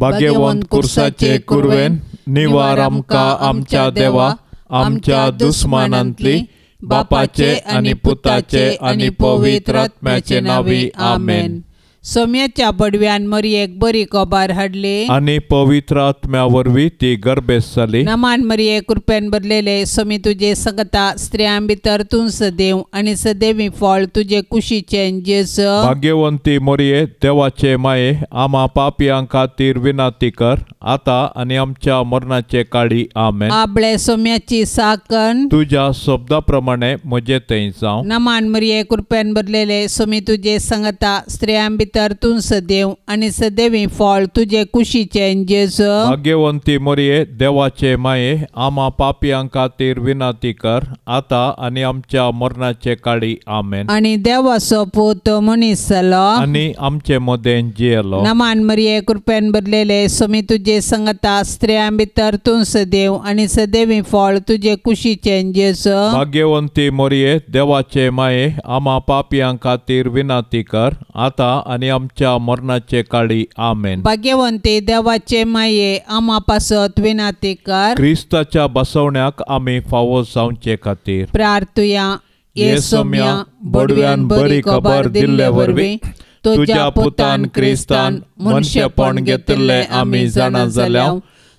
भाग्यवंत कुर्साचे कुरवेन निवार आमकां आमच्या देवा आमच्या दुस्मानांतली बापाचे आनी पुताचे आनी पवित्र आत्म्याचे नांवी आमेन. सोम्याच्या बडव्यान मरियेक बरी खबर हाडली आनी पवित्र आत्म्या वरवीं ती गर्भेस्त जाली. नमान मरिये कृपेन भरलेले सोमी तुजे संगता स्त्रियां भितर तूं सदैव आनी सदैवी फळ तुजे कुशीचें जेजू. भाग्यवंती मरिये देवाचे माये आमा पापयां खातीर विनंती कर आता आनी आमच्या मरणाचे काळी आमेन. आपले सोम्याची साकण तुज्या शब्दा प्रमाणे म्हजे थंय जावं. नमान मरिये कृपेन भरलेले सोमी तुजे संगता स्त्रियां भितर तूं सदैव आनी सदैवी फळ तुजे कुशीचें जेजू. भाग्यवंती मरिये देवाचे माये आमा पापयां खातीर विनंती कर आता आनी आमच्या मरणाचे काळी आमेन. आनी देवाचो पूत मनीस जालो आनी आमचे मदें जियेलो. नमान मरिये कृपेन भरलेले सोमी तुजे संगता स्त्रियां भितर तूं सदैव आनी सदैवी फळ तुजे कुशीचें जेजू. भाग्यवंती मरिये देवाचे माये आमा पापयां खातीर विनंती कर आता आनी आमच्या मरणाचे काळी आमेन. भाग्यवंती देवाचे माये आमा पासत विनंती कर. क्रिस्ताच्या बसवण्याक आमी फावो जावचे खातीर प्रार्थुया. ये सोम्या बडव्यान बरी खबर दिल्ले वरवीं तुज्या पुतान क्रिस्तान मनशेपण घेतिल्लें आमी जाणा जाल्या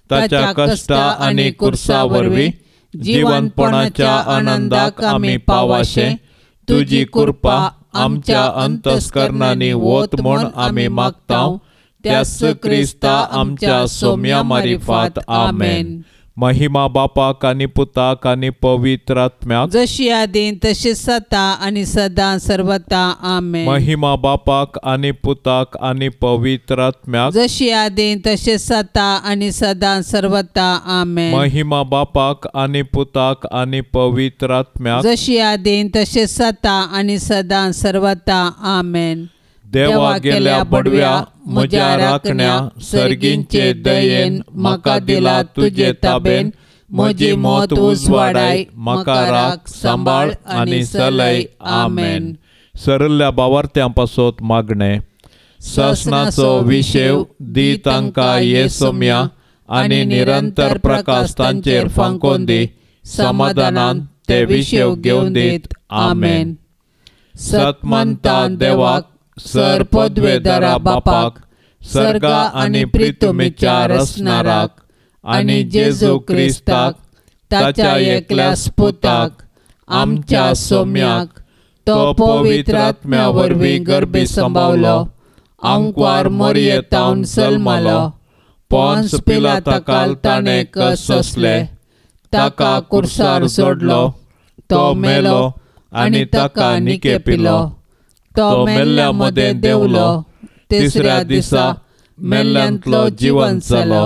ताच्या कश्टा आनी कुर्सा वरवीं जिवनपणाच्या आनंदाक आमी पावाशे तुजी कृपा आमच्या अंतस्करणांनी वत म्हूण आमी मागता त्याच क्रिस्ता आमच्या सोम्या मारिफात आमेन. महिमा बापाक आनी पुताक आनी पवित्र आत्म्याक जशी आदीं तशी सता आनी सदां सर्वता आमेन. महिमा बापाक आनी पुताक आनी पवित्र आत्म्याक जशी आदीं तशी सता आनी सदां सर्वता आमेन. महिमा बापाक आनी पुताक आनी पवित्र आत्म्याक जशी आदीं तशी सता आनी सदां सर्वता आमेन. देवा गेल्या बडव्या म्हज्या राखण्या सर्गींचे दयेन म्हाका दिला तुजे ताबेन म्हजी मत उजवाडाय म्हाका राख सांबाळ आनी चलय आमेन. सरल्या बावार्थ्यां पासत मागणें. सासणाचो विशेव दी तांकां ये सोम्या आनी निरंतर प्रकाश तांचेर फांकोवन दी समाधानान ते विशेव घेवन दीत आमेन. सतमंता देवाक सर पदवेदारा बापाक सर्गा आनी प्रितुमीच्या रचणाराक आनी जेजू क्रिस्ताक ताच्या एकल्या पुताक आमच्या सोम्याक तो पवित्र आत्म्या वरवीं गर्भी सांबावलो आंकवार मोरयेतावन जल्मलो पोन्स पिलाताकाल ताणें कस सोंसले ताका कुर्सार जोडलो तो मेलो आनी ताका निकेपिलो तो मेल्ल्या मदें देंवलो तिसऱ्या दिसा मेल्ल्यांतलो जिवन जालो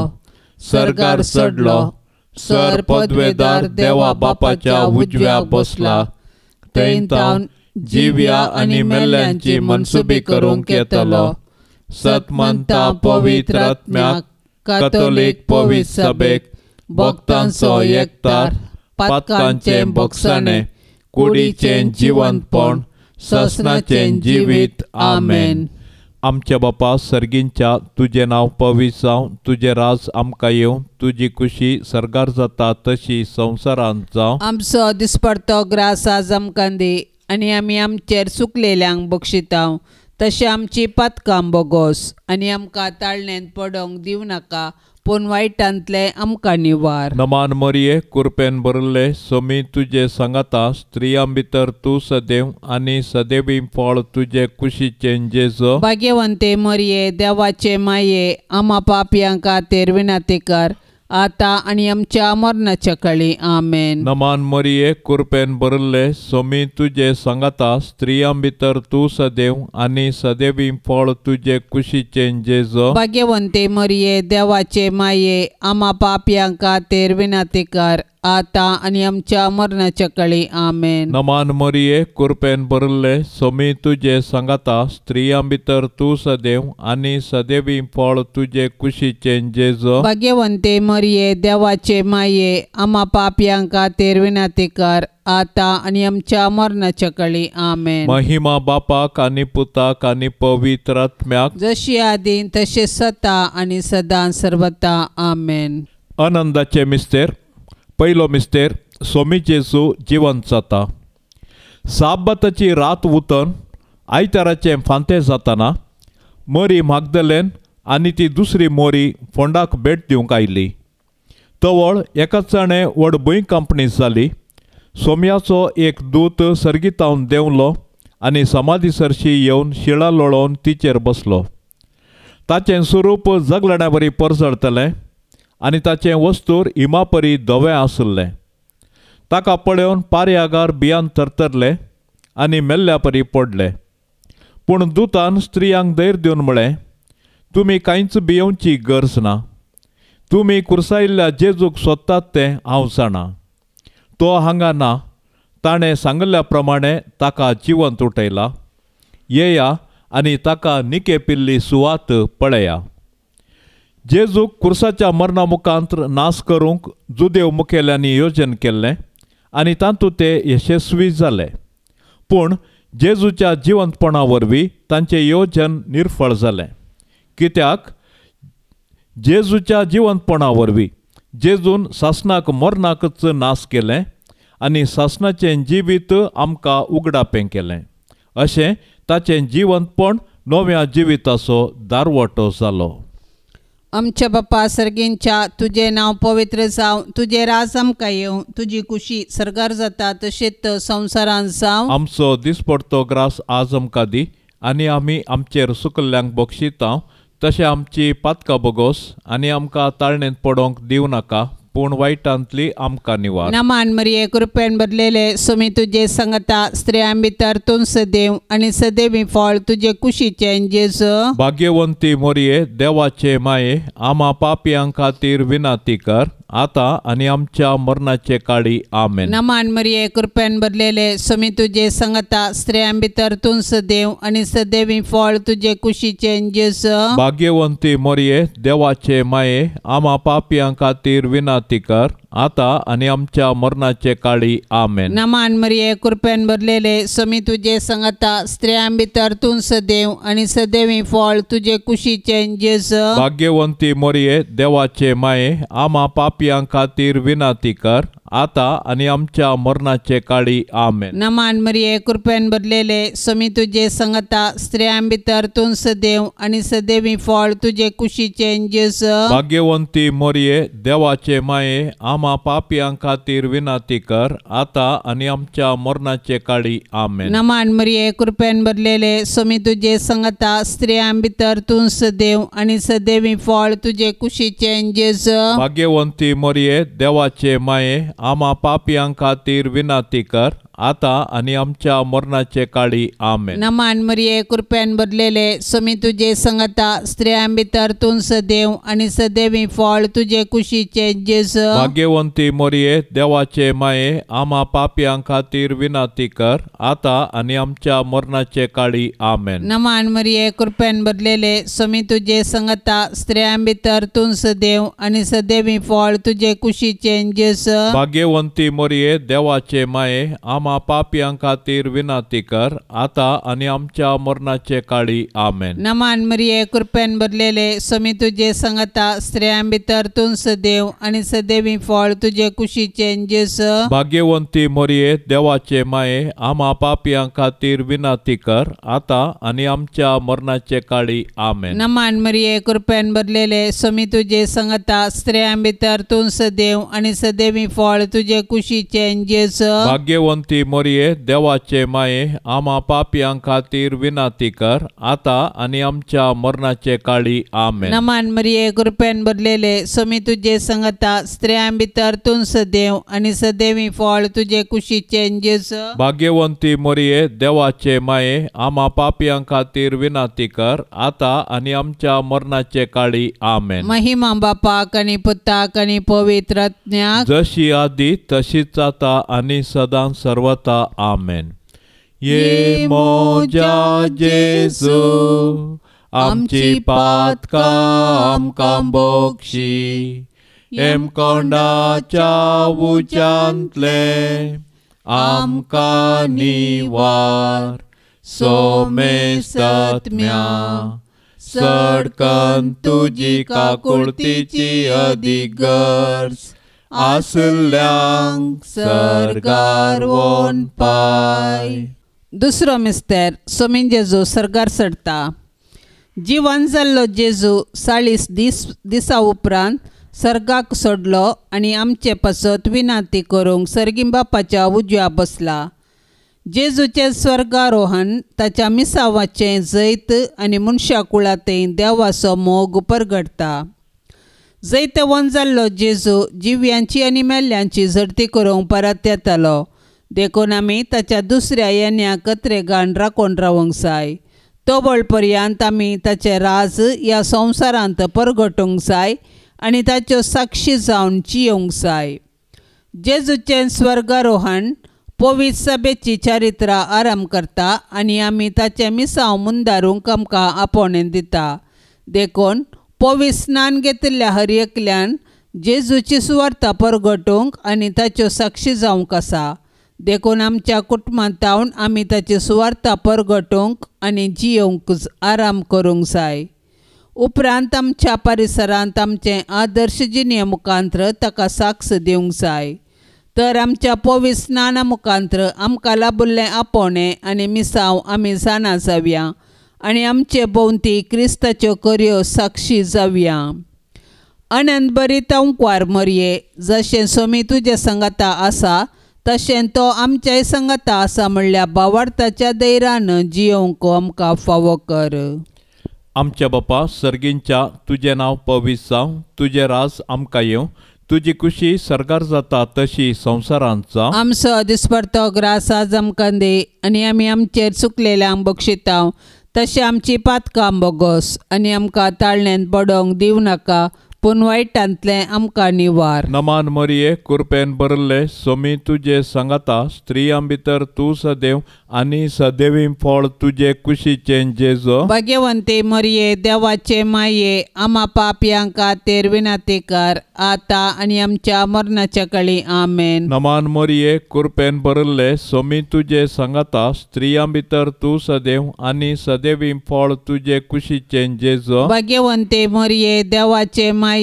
सर्गार चडलो सर पदवेदार देवा बापाच्या उजव्या बसला थंय तावन जिव्या आनी मेल्ल्यांची मनसुबी करूंक येतलो. सतमंता पवित्र आत्म्याक कातोलीक पवित्र सभेक भक्तांचो एकतार पातकांचें भोगसाणें कुडीचें जिवंतपण ससनाचें जिवीत आमेन. आमच्या बापा सर्गींच्या तुजें नांव पवित्र जावं तुजें राज आमकां येवं तुजी खुशी सर्गार जाता तशी संवसारांत जावं. आमचो दिसपडतो ग्रास आज आमकां दी आनी आमी आमचेर चुकलेल्यांक बक्षितांव तशें आमची पातकां बोगोस आनी आमकां ताळण्यांत पडोंक दिवं नाका पूण वायटांतलें आमकां निवार. नमान मरिये कुरपेन भरिल्ले सोमी तुजे सांगाता स्त्रियां भितर तूं सदैव आनी सदैवी फळ तुजे कुशीचें जेजू. भाग्यवंते मरिये देवाचे माये आमा पापयां खातीर विनंती कर आता आनी आमच्या मरणाच्या काळी आमेन. नमान मरिये कुरपेन भरिल्ले सोमी तुजे सांगाता स्त्रियां भितर तूं सदैव आनी सदैवी फळ तुजे कुशीचें जेजू. भाग्यवंते मरिये देवाचे माये आमा पापयां खातीर विनंती कर आतां आनी आमच्या मरणाच्या काळी. आमेन. नमान मरिये, कृपेन भरिल्ले, सोमी तुजे सांगाता, स्त्रियां भितर तूं सदैव आनी सदैवी फळ तुजे कुशीचें जेजू. भाग्यवंते मरिये, देवाचे माये, आमा पापयां खातीर विनंती कर, आतां आनी आमच्या मरणाच्या काळी. आमेन. महिमा बापाक आनी पुताक आनी पवित्र आत्म्याक, जशी आदीं तशें सता आनी सदां सर्वता. आमेन. आनंदाचे मिस्तेर. पयलो मिस्तेर, सोमी जेजू जिवंत जाता. साबाताची रात उतन आयताराचें फांतें जातना मरी मागदलेन आनी ती दुसरी मोरी फोंडाक भेट दिवंक आयली. तवळ एकाच जाणें व्हड भूंयकांपणी जाली. सोम्याचो एक दूत सर्गीतावन देंवलो आनी समाधी सरशी येवन शिळा लोळोवन तिचेर बसलो. ताचें स्वरूप जगलण्या वरी परजळतलें आनी ताचें वस्तूर हिमापरी धवें आशिल्लें. ताका पळोवन पारयागार भियान थरथरले आनी मेल्ल्या परी पडले. पूण दुतान स्त्रियांक धैर्य दिवन म्हळें, तुमी कांयच भियेवची गरज ना. तुमी कुर्सायिल्ल्या जेजूक सोदतात तें हांव जाणा. तो हांगा ना, ताणें सांगिल्ल्या प्रमाणे ताका जिवंत उठयला. येया आनी ताका निकेपिल्ली सुवात पळया. जेजूक कुर्साच्या मरणा मुखांत नाश करूंक जुदेव मुखेल्यांनी योजन केल्लें आनी तातूंत ते यशस्वी जाले. पूण जेजूच्या जिवंतपणा वरवीं तांचें योजन निर्फळ जालें. कित्याक जेजूच्या जिवंतपणा वरवीं जेजून सासणाक मरणाकच नाश केलें आनी सासणाचें जिवीत आमकां उगडापें केलें. अशें ताचें जिवंतपण नव्या जिविताचो दारवटो जालो. आमच्या बापा सर्गींच्या, तुजें नांव पवित्र जावं, तुजें राज आमकां येवं, तुजी कुशी सर्गार जाता तशेंच संवसारांत जावं. आमचो दिसपडतो ग्रास आज आमकां दी आनी आमी आमचेर सुकल्ल्यांक बक्षिता तशें आमची पातकां बोगोस आनी आमकां ताळणेंत पडोवंक दिवं नाका, पूण वायटांतली आमकां निवार. नमान मरिये, कृपेन भरलेले, सोमी तुजे संगता, स्त्रियां भितर तूं सदैव आनी सदैवी फळ तुजे कुशीचें जेजू. भाग्यवंती मरिये, देवाचे माये, आमा पापयां खातीर विनंती कर, आतां आनी आमच्या मरणाचे काळी. आमेन. नमान मरिये, कृपेन भरलेले, सोमी तुजे संगता, स्त्रियां भितर तूं सदैव आनी सदैवी फळ तुजे कुशीचें जेजू. भाग्यवंती मरिये, देवाचे माये, आमा पापयां खातीर विनंती कर, आतां आनी आमच्या मरणाचे काळी. आमेन. नमान मरिये, कृपेन भरलेले, सोमी तुजे संगता, स्त्रियां भितर तूं सदैव आनी सदैवी फळ तुजे कुशीचें जेजू. भाग्यवंती मरिये, देवाचे माये, आमा पापयां खातीर विनंती कर, आतां आनी आमच्या मरणाचे काळी. आमेन. नमान मरिये, कृपेन भरलेले, सोमी तुजे संगता, स्त्रियां भितर तूं सदैव आनी सदैवी फळ तुजे कुशीचें जेजू. भाग्यवंती मरिये, देवाचे माये, आमा पापयां खातीर विनंती कर, आतां आनी आमच्या मरणाचे काळी. आमेन. नमान मरिये, कृपेन भरलेले, सोमी तुजे संगता, स्त्रियां भितर तूं सदैव आनी सदैवी फळ तुजे कुशीचें जेजू. भाग्यवंती मरिये, देवाचे माये, आमा पापयां खातीर विनंती कर, आतां आनी आमच्या मरणाचे काळी. आमेन. नमान मरिये, कृपेन भरलेले, सोमी तुजे संगता, स्त्रियां भितर तूं सदैव आनी सदैवी फळ तुजे कुशीचें जेजू. भाग्यवंती मरिये, देवाचे माये, आमा पापयां खातीर विनंती कर, आतां आनी आमच्या मरणाचे काळी. आमेन. नमान मरिये, कृपेन भरलेले, सोमी तुजे संगता, स्त्रियां भितर तूं सदैव आनी सदैवी फळ तुजे कुशीचें जेजू. भाग्यवंती मरिये, देवाचे माये, आमा पापयां खातीर विनंती कर, आतां आनी आमच्या मरणाचे काळी. आमेन. नमान मरिये, कृपेन भरलेले, सोमी तुजे संगता, स्त्रियां भितर तूं सदैव आनी सदैवी फळ तुजे कुशीचें जेजू. भाग्यवंती मरिये, देवाचे माये, आमा पापयां खातीर विनंती कर, आतां आनी आमच्या मरणाचे काळी. आमेन. नमान मरिये, कृपेन भरलेले, सोमी तुजे संगता, स्त्रियां भितर तूं सदैव आनी सदैवी फळ तुजे कुशीचें जेजू. भाग्यवंती भाग्यवंती मोरये देवाचे माये आमा पापयां खातीर विनंती कर आतां आनी आमच्या मरणाचे काळी आमेन. नमान मरिये कृपेन भरलेले स्वामी तुजे संगता स्त्रियां भितर तूं सदैव आनी सदैवी फळ तुजे कुशीचें जेजू. भाग्यवंती मोरये देवाचे माये आमा पापयां खातीर विनंती कर आतां आनी आमच्या मरणाचे काळी आमेन. महिमा बापाक आनी पुताक आनी पवित्र आत्म्याक जशी आदी तशीच आतां आनी सदां सर्वता आमेन. ये मोजा जेजू आमची पातकां आमकां बक्षी हेमकोंडाच्या उज्यांतले आमकां निवार सोमेस्तत्म्या सडकन तुजी काकुळतीची अदीक गरज आसल्यांक सर्गार वोन पाय. दुसरो मिस्तेर सोमीन जेजू सर्गार चडटा. जिवन जाल्लो जेजू 40 दिसा उपरांत सर्गाक सोडलो आनी आमचे पासत विनंती करूंक सर्गी बापाच्या उजव्या बसला. जेजूचें स्वर्गारोहण ताच्या मिसावाचें जैत आनी मनशा कुळांतय देवाचो मोग परगटता. जैतवंत जाल्लो जेजू जिव्यांची आनी मेल्ल्यांची झडती करूंक परत येतालो देखून आमी ताच्या दुसऱ्या येण्या कत्रेगान राखून रावंक जाय. तोबळ पर्यंत आमी ताचें राज ह्या संवसारांत परगटूंक जाय आनी ताच्यो साक्षी जावन जियोंक जाय. जेजूचें स्वर्गारोहण पवित्र सभेची चारित्रा आराम करता आनी आमी ताचें मिसांव मुंदारूंक आमकां आपोवणें दिता. देखून पवित्र स्नान घेतिल्ल्या हर एकल्यान जेजूची सुवार्ता परगटूंक आनी ताच्यो साक्षी जावंक आसा. देखून आमच्या कुटुंबांत आमी ताची सुवार्ता परगटूंक आनी जियोंक आराम करूंक जाय. उपरांत आमच्या परिसरांत आमचें आदर्श जिणे मुखांत्र ताका साक्ष दिवंक जाय. तर आमच्या पवित्र स्नाना मुखांत्र आमकां लाबिल्लें आपोवणें आनी मिसांव आमी जाणा जावया आनी आमचे भोंवती क्रिस्ताच्यो करयो साक्षी जावया. अनंत बरी तंकवार मरये जशें सोमी तुजे संगता आसा तशें तो आमच्याय संगता आसा म्हणल्यार बावार्थाच्या धैर्यान जियोंक आमकां फावो कर. आमच्या बापा सर्गींच्या तुजें नांव पवित्र जावं, तुजें राज आमकां येवं, तुजी खुशी सर्गार जाता तशी संवसारांत जावं. आमचो दिसपडतो ग्रास आज आमकां दी आनी आमी आमचेर चुकलेल्यांक बक्षितांव तशें आमची पातकां बोगोस आनी आमकां ताळण्यांत पडोंक दिवं नाका पूण वायटांतलें आमकां निवार. नमान मरिये कृपेन भरिल्ले सोमी तुजे सांगाता स्त्रियां भितर तूं सदैव आनी सदैवी फळ तुजे कुशीचें जेजू. भाग्यवंती मरिये देवाचे माये आमा पापयांक खातीर विनंती कर आतां आनी आमच्या मरणाच्या काळी आमेन. नमान मरिये कृपेन भरिल्ले सोमी तुजे सांगाता स्त्रियां भितर तूं सदैव आनी सदैवी फळ तुजे कुशीचें जेजू. भाग्यवंती मरिये देवाचे माये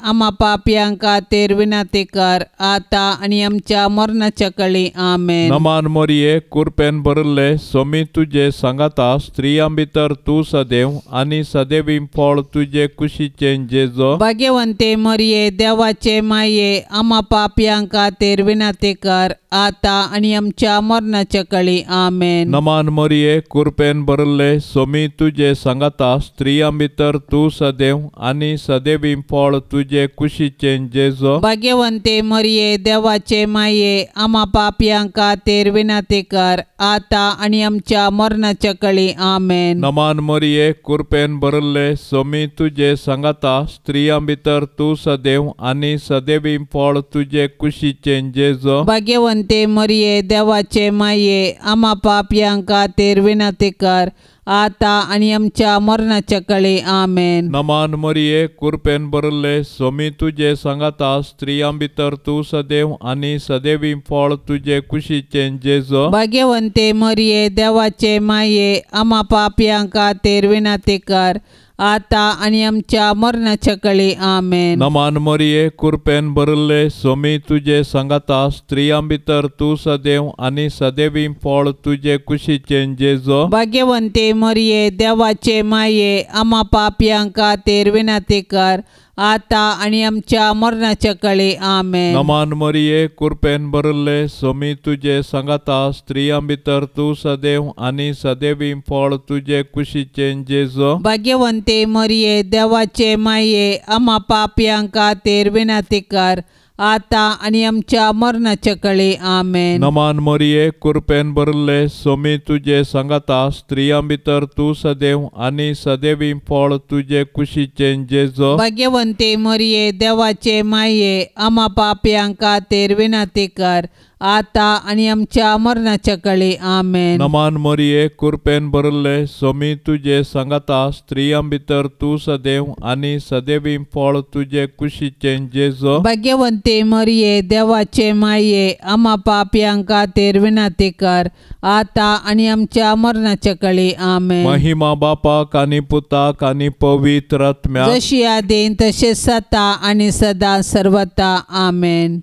आमा पापयांक खातीर विनंती कर आतां आनी आमच्या मरणाच्या काळी आमेन. नमान मरिये कृपेन भरिल्ले सोमी तुजे सांगाता स्त्रियां भितर तूं सदैव आनी सदैवी फळ तुजे कुशीचें जेजू. भाग्यवंती मरिये देवाचे माये आमा पापयांक खातीर विनंती कर आतां आनी आमच्या मरणाच्या काळी आमेन. नमान मरिये कृपेन भरिल्ले सोमी तुजे सांगाता स्त्रियां भितर तूं सदैव आनी सदैवी फळ तुजे कुशीचें जेजू. भाग्यवंती मरिये देवाचे माये आमा पापयांक खातीर विनंती कर आतां आनी आमच्या मरणाच्या काळी आमेन. नमान मरिये कृपेन भरिल्ले सोमी तुजे सांगाता स्त्रियां भितर तूं सदैव आनी सदैवी फळ तुजे कुशीचें जेजू. भाग्यवंती मरिये देवाचे माये आमा पापयांक खातीर विनंती कर आतां आनी आमच्या मरणाच्या काळी आमेन. नमान मरिये कृपेन भरिल्ले सोमी तुजे सांगाता स्त्रियां भितर तूं सदैव आनी सदैवी फळ तुजे कुशीचें जेजू. भाग्यवंती मरिये देवाचे माये आमा पापयांक खातीर विनंती कर आतां आनी आमच्या मरणाच्या काळी आमेन. नमान मरिये कृपेन भरिल्ले सोमी तुजे सांगाता स्त्रियां भितर तूं सदैव आनी सदैवी फळ तुजे कुशीचें जेजू. भाग्यवंती मरिये देवाचे माये आमा पापयांक खातीर विनंती कर आतां आनी आमच्या मरणाच्या काळी. आमेन. नमान मरिये, कृपेन भरिल्ले, सोमी तुजे सांगाता, स्त्रियां भितर तूं सदैव आनी सदैवी फळ तुजे कुशीचें जेजू. भाग्यवंते मरिये, देवाचे माये, आमा पापयां खातीर विनंती कर, आतां आनी आमच्या मरणाच्या काळी. आमेन. नमान मरिये, कृपेन भरिल्ले, सोमी तुजे सांगाता, स्त्रियां भितर तूं सदैव आनी सदैवी फळ तुजे कुशीचें जेजू. भाग्यवंते मरिये, देवाचे माये, आमा पापयां खातीर विनंती कर, आतां आनी आमच्या मरणाच्या काळी. आमेन. नमान मरिये, कृपेन भरिल्ले, सोमी तुजे सांगाता, स्त्रियां भितर तूं सदैव आनी सदैवी फळ तुजे कुशीचें जेजू. भाग्यवंते मरिये, देवाचे माये, आमा पापयां खातीर विनंती कर, आतां आनी आमच्या मरणाच्या काळी. आमेन. महिमा बापाक आनी पुताक आनी पवित्र आत्म्याक, जशी आदीन तशें सता आनी सदा सर्वता. आमेन.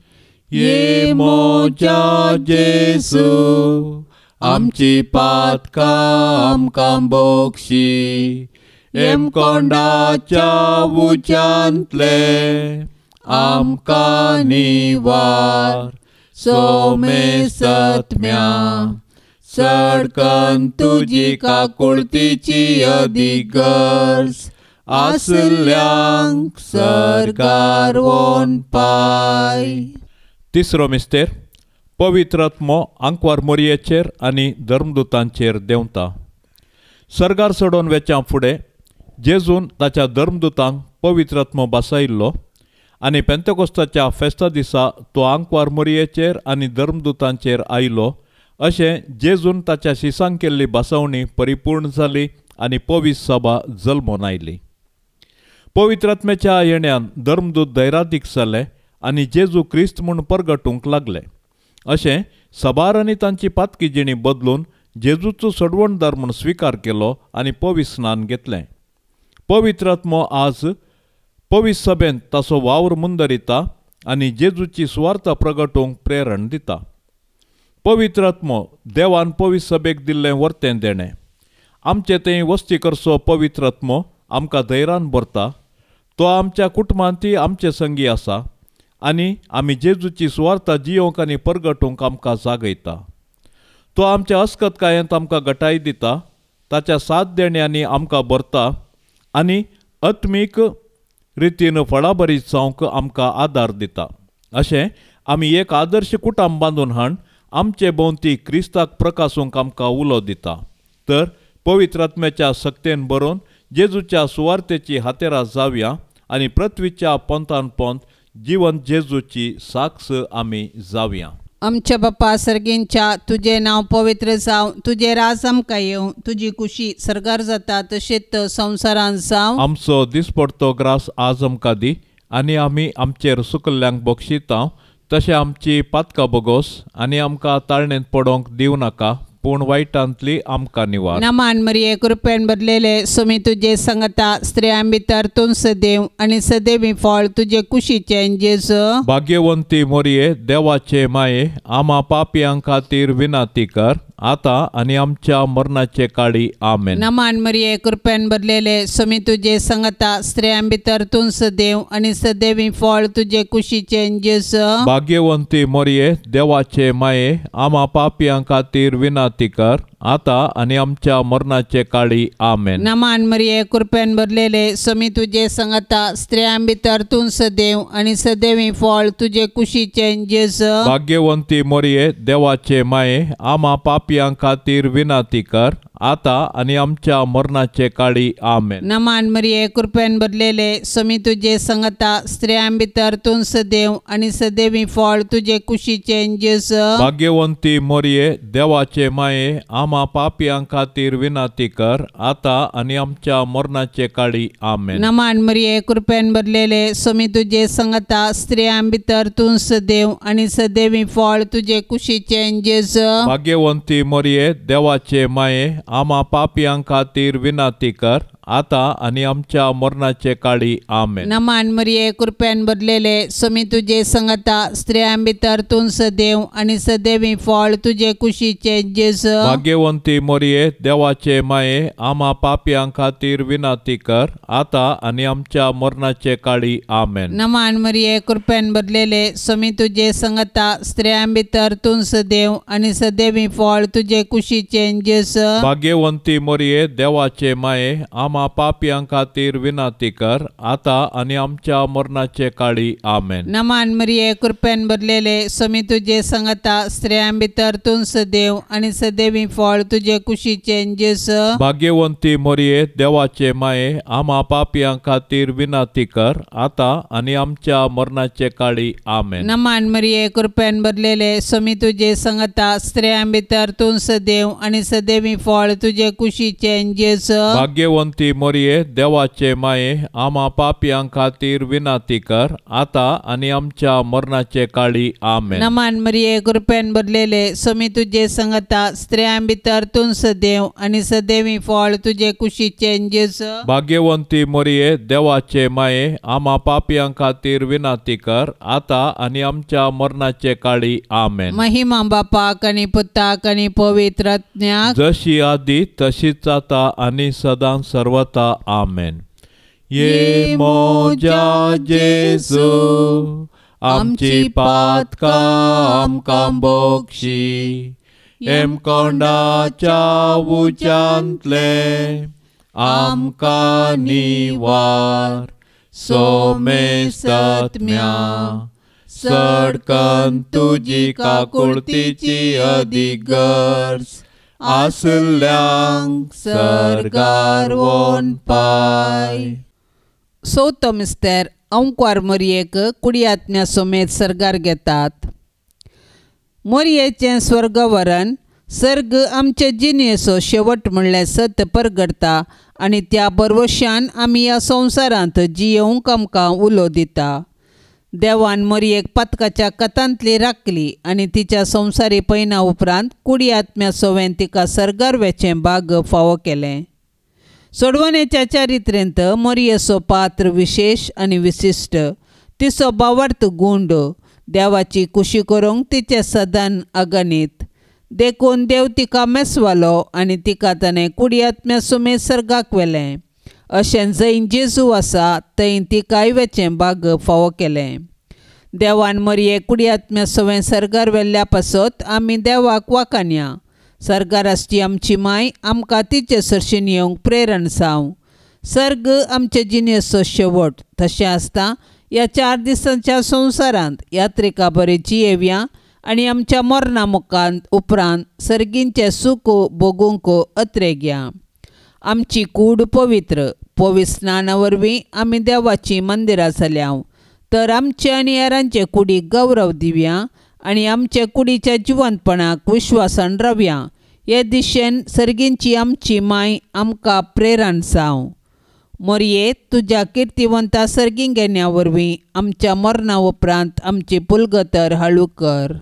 ये मोजा जेजू, आमची पातकां आमकां बक्षी, हेमकोंडाच्या उज्यांतले आमकां निवार, सोमेसत्म्या सडकन तुजी काकुळतीची अदीक गरज आसल्यांक सर्गार वोन पाय. तिसरो मिस्तेर, पवित्र आत्मो आंकवार मोरयेचेर आनी धर्मदूतांचेर देंवता. सर्गार सोडून वेच्या फुडें जेजून ताच्या धर्मदूतांक पवित्र आत्मो बसायिल्लो आनी पेंतेकोस्ताच्या फेस्ता दिसा तो आंकवार मोरयेचेर आनी धर्मदूतांचेर आयलो. अशें जेजून ताच्या शिसांक केल्ली बसवणी परिपूर्ण जाली आनी पवित्र सभा जल्मून आयली. पवित्र आत्म्याच्या येण्यान धर्मदूत धैरादीक जाले आनी जेजू क्रिस्त म्हूण परगटूंक लागले. अशें सबार आनी तांची पातकी जिणी बदलून जेजूचो सोडवणदार म्हूण स्विकार केलो आनी पवित्र स्नान घेतलें. पवित्र आत्मो आज पवित्र सभेंत ताचो वावर मुंदरिता आनी जेजूची सुवार्ता प्रगटूंक प्रेरण दिता. पवित्र आत्मो देवान पवित्र सभेक दिल्लें वर्तें देणें. आमचे थंय वस्ती करचो पवित्र आत्मो आमकां धैर्यान भरता. तो आमच्या कुटुंबांतय आमचे संगी आसा आनी आमी जेजूची सुवार्ता जियोंक आनी परगटूंक आमकां जागयता. तो आमच्या अस्कतकायेंत आमकां गटाय दिता, ताच्या साथ देण्यांनी आमकां भरता आनी आत्मीक रितीन फळाभरीत जावंक आमकां आदार दिता. अशें आमी एक आदर्श कुटुंब बांदून हाण आमचे भोंवती क्रिस्ताक प्रकासूंक आमकां उलो दिता. तर पवित्र आत्म्याच्या सक्तेन बरोवन जेजूच्या सुवार्तेची हातेरां जावया आनी पृथ्वीच्या पोंतान पोंत जिवन जेजूची साक्ष आमी जावया. आमच्या बापा सर्गींच्या, तुजें नांव पवित्र जावं, तुजें राज आमकां येवं, तुजी कुशी सर्गार जाता तशेंच संवसारांत जावं. आमचो दिसपडतो ग्रास आज आमकां दी आनी आमी आमचेर सुकल्ल्यांक बक्षिता तशें आमची पातकां बोगोस आनी आमकां ताळणेंत पडोवंक दिवं नाका, पूण वायटांतली आमकां निवार. नमान मरिये, कृपेन भरलेले, सुमी तुजे संगता, स्त्रियां भितर तूं सदैव आनी सदैवी फळ तुजे कुशीचें जेजू. भाग्यवंती मोरये, देवाचे माये, आमा पापयां खातीर विनंती कर, आतां आनी आमच्या मरणाचे काळी. आमेन. नमान मरिये, कृपेन भरलेले, सुमी तुजे संगता, स्त्रियां भितर तूं सदैव आनी सदैवी फळ तुजे कुशीचें जेजू. भाग्यवंती मोरये, देवाचे माये, आमा पापयां खातीर विनंती कर, आतां आनी आमच्या मरणाचे काळी. आमेन. नमान मरिये, कृपेन भरलेले, सुमी तुजे संगता, स्त्रियां भितर तूं सदैव आनी सदैवी फळ तुजे कुशीचें जेजू. भाग्यवंती मोरये, देवाचे माये, आमा पापयां खातीर विनंती कर, आतां आनी आमच्या मरणाचे काळी. आमेन. नमान मरिये, कृपेन भरलेले, सुमी तुजे संगता, स्त्रियां भितर तूं सदैव आनी सदैवी फळ तुजे कुशीचें जेजू. भाग्यवंती मोरये, देवाचे माये, आमा पापयां खातीर विनंती कर, आतां आनी आमच्या मरणाचे काळी. आमेन. नमान मरिये, कृपेन भरलेले, सुमी तुजे संगता, स्त्रियां भितर तूं सदैव आनी सदैवी फळ तुजे कुशीचें जेजू. भाग्यवंती मोरये, देवाचे माये, आमा पापयां खातीर विनंती कर, आतां आनी आमच्या मरणाचे काळी. आमेन. नमान मरिये, कृपेन भरलेले, स्वामी तुजे संगता, स्त्रियां भितर तूं सदैव आनी सदैवी फळ तुजे कुशीचे जेजू. भाग्यवंती मरिये, देवाचे माये, आमा पापयां खातीर विनंती कर, आतां आनी आमच्या मरणाचे काळी. आमेन. नमान मरिये, कृपेन भरलेले, स्वामी तुजे संगता, स्त्रियां भितर तूं सदैव आनी सदैवी फळ तुजे कुशीचे जेजू. भाग्यवंती मरिये, देवाचे माये, आमा पापयां खातीर विनंती कर, आतां आनी आमच्या मरणाचे काळी. आमेन. नमान मरिये, कृपेन भरलेले, स्वामी तुजे संगता, स्त्रियां भितर तूं सदैव आनी सदैवी फळ तुजे कुशीचे जेजू. भाग्यवंती मरिये, देवाचे माये, आमा पापयां खातीर विनंती कर, आतां आनी आमच्या मरणाचे काळी. आमेन. नमान मरिये, कृपेन भरलेले, स्वामी तुजे संगता, स्त्रियां भितर तूं सदैव आनी सदैवी फळ तुजे कुशीचे जेजू. भाग्यवंती मरिये, देवाचे माये, आमा पापयां खातीर विनंती कर, आतां आनी आमच्या मरणाचे काळी. आमेन. नमान मरिये, कृपेन भरलेले, स्वामी तुजे संगता, स्त्रियां भितर तूं सदैव आनी सदैवी फळ तुजे कुशीचे जेजू. भाग्यवंती मरिये, देवाचे माये, आमा पापयां खातीर विनंती कर, आतां आनी आमच्या मरणाचे काळी. आमेन. महिमा बापाक आनी पुताक आनी पवित्र आत्म्याक, जशी आदी तशीच आतां आनी सदां सर्वता. आमेन. ये मोजा जेजू, आमची पातकां आमकां बोक्षी, हेमकोंडाच्या उज्यांतले आमकां निवार, सोमेस्तत्म्या सडकन तुजी काकुळतीची अदीक गरज आसल्यांक सर्गार वोन पाय. चवथो मिस्तेर अंकवार मोरयेक कुडयात्म्या समेत सर्गार घेतात. मोरयेचें स्वर्गवरण सर्ग आमचे जिणेचो शेवट म्हणल्यार सत परगडता आनी त्या बरवशान आमी ह्या संवसारांत जियेवंक आमकां उलो दिता. देवान मोरयेक पातकाच्या कथांतली राखली आनी तिच्या संवसारी पयना उपरांत कुडी आत्म्या सोवेन तिका सर्गार वेचें भाग फावो केलें. सोडवणेच्या चारित्रेंत मोरयेचो पात्र विशेश आनी विशिश्ट, तिचो भावार्थ गुंड, देवाची कुशी करूंक तिचें सदान अगणीत, देखून देव तिका मेसवालो आनी तिका ताणें कुडी आत्म्या सुमेत सर्गाक व्हेलें. अशें जंय जेजू आसा थंय तिकाय वेचें भाग फावो केलें. देवान मोरये कुडी आत्म्या सवें सर्गार व्हेल्ल्या पासत आमी देवाक वाखाणया. सर्गार आसची आमची माय आमकां तिचे सरशीन येवंक प्रेरण जावं. सर्ग आमचे जिणेचो शेवट तशें आसता ह्या 4 दिसांच्या संवसारांत यात्रिका बरी जियेवया आनी आमच्या मरणा मुखांत उपरांत सर्गींचें सूख भोगूंक अत्रेगया. आमची कूड पवित्र पवित्र स्नाना वरवीं आमी देवाचीं मंदिरां जाल्या, तर आमचे आनी हेरांचे कुडीक गौरव दिवया आनी आमचे कुडीच्या जिवंतपणाक विश्वासान रावया. हे दिशेन सर्गींची आमची माय आमकां प्रेरण जावं. मोरये, तुज्या किर्तिवंता सर्गीं घेण्या वरवीं आमच्या मरणा उपरांत आमची पुलगतर हळू कर.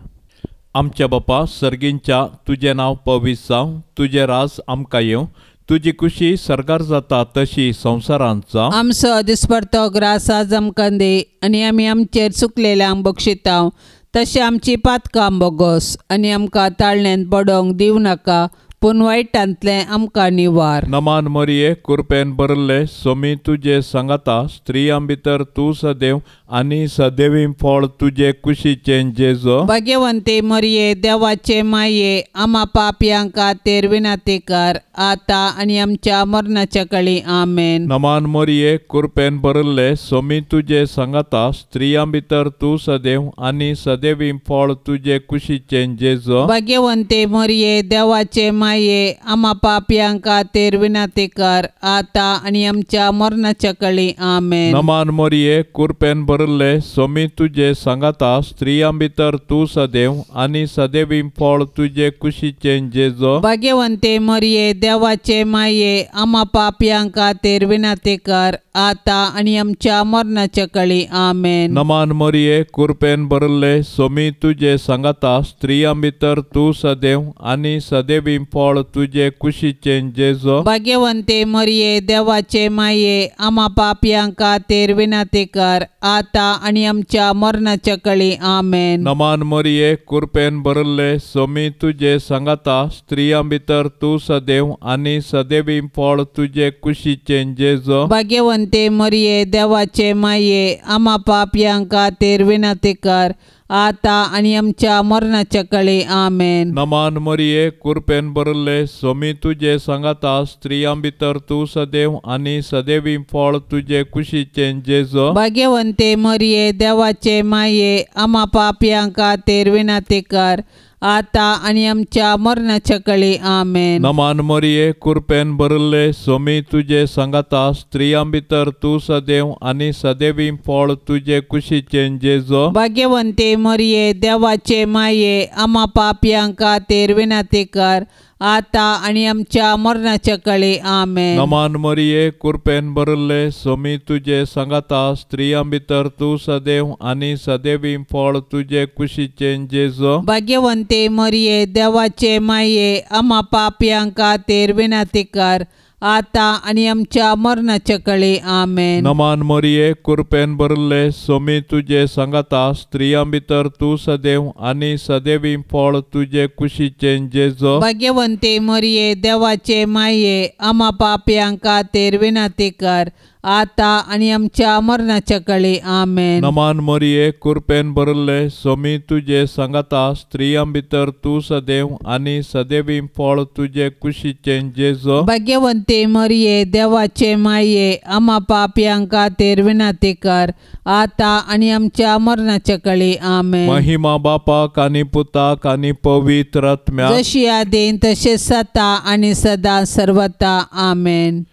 आमच्या बापा सर्गींच्या, तुजें नांव पवित्र जावं, तुजें राज आमकां येवं, तुजी कुशी सर्गार जाता तशी संवसारांत जावं. आमचो दिसपडतो ग्रास आज आमकां दी आनी आमी आमचेर चुकलेल्यांक बक्षितांव तशें आमची पातकां बोगोस आनी आमकां ताळण्यांत पडोवंक दिवं नाका, पूण वायटांतलें आमकां निवार. नमान मरिये, कृपेन भरले, स्वामी तुजे सांगाता, स्त्रियां भितर तूं सदैव आनी सदैवी फळ तुजे कुशीचें जेजू. भाग्यवंती मरिये, देवाचे माये, आमा पापयांक खातीर विनंती कर, आतां आनी आमच्या मरणाच्या काळी. आमेन. नमान मरिये, कृपेन भरले, स्वामी तुजे सांगाता, स्त्रियां भितर तूं सदैव आनी सदैवी फळ तुजे कुशीचें जेजू. भाग्यवंती मरिये, देवाचे माये, आमा पापयांक खातीर विनंती कर, आतां आनी आमच्या मरणाच्या काळी. आमेन. नमान मरिये, कृपेन भरले, स्वामी तुजे सांगाता, स्त्रियां भितर तूं सदैव आनी सदैवी फळ तुजे कुशीचें जेजू. भाग्यवंती मरिये, देवाचे माये, आमा पापयांक खातीर विनंती कर, आतां आनी आमच्या मरणाच्या काळी. आमेन. नमान मरिये, कृपेन भरले, स्वामी तुजे सांगाता, स्त्रियां भितर तूं सदैव आनी सदैवी फळ तुजे कुशीचें जेजो। भाग्यवंते मरिये देवाचे माये आमा पापयां खातीर विनंती कर आतां आनी आमच्या मरणाच्या कळी। आमेन। नमान मरिये कृपेन भरिल्ले स्वामी तुजे सांगाता, स्त्रियां भितर तूं सदैव आनी सदैवी फळ तुजे कुशीचें जेजो। भाग्यवंते मरिये देवाचे माये आमा पापयां खातीर विनंती कर आतां आनी आमच्या मरणाच्या कळी। आमेन। नमान मरिये कृपेन भरिल्ले स्वामी तुजे सांगाता, स्त्रियां भितर तूं सदैव आनी सदैवी फळ तुजे कुशीचें जेजो। भाग्यवंते मरिये देवाचे माये आमा पापयां खातीर विनंती कर आतां आनी आमच्या मरणाच्या कळी। आमेन। नमान मरिये कृपेन भरिल्ले स्वामी तुजे सांगाता, स्त्रियां भितर तूं सदैव आनी सदैवी फळ तुजे कुशीचें जेजो। भाग्यवंते मरिये देवाचे माये आमा पापयां खातीर विनंती कर आतां आनी आमच्या मरणाच्या कळी। आमेन। नमान मरिये कृपेन भरिल्ले स्वामी तुजे सांगाता, स्त्रियां भितर तूं सदैव आनी सदैवी फळ तुजे कुशीचें जेजो। भाग्यवंते मरिये देवाचे माये आमा पापयां खातीर विनंती कर आतां आनी आमच्या मरणाच्या कळी। आमेन। नमान मरिये कृपेन भरिल्ले स्वामी तुजे सांगाता, स्त्रियां भितर तूं सदैव आनी सदैवी फळ तुजे कुशीचें जेजो। भाग्यवंते मरिये देवाचे माये आमा पापयां खातीर विनंती कर आतां आनी आमच्या मरणाच्या कळी। आमेन। नमान मरिये कृपेन भरिल्ले स्वामी तुजे सांगाता, स्त्रियां भितर तूं सदैव आनी सदैवी फळ तुजे कुशीचें जेजो। भाग्यवंते मरिये देवाचे माये आमा पापयां खातीर विनंती कर आतां आनी आमच्या मरणाच्या कळी। आमेन। महिमा बापाक आनी पुताक आनी पवित्र आत्म्याक, जशी आदीन तशें सता आनी सदा सर्वता। आमेन।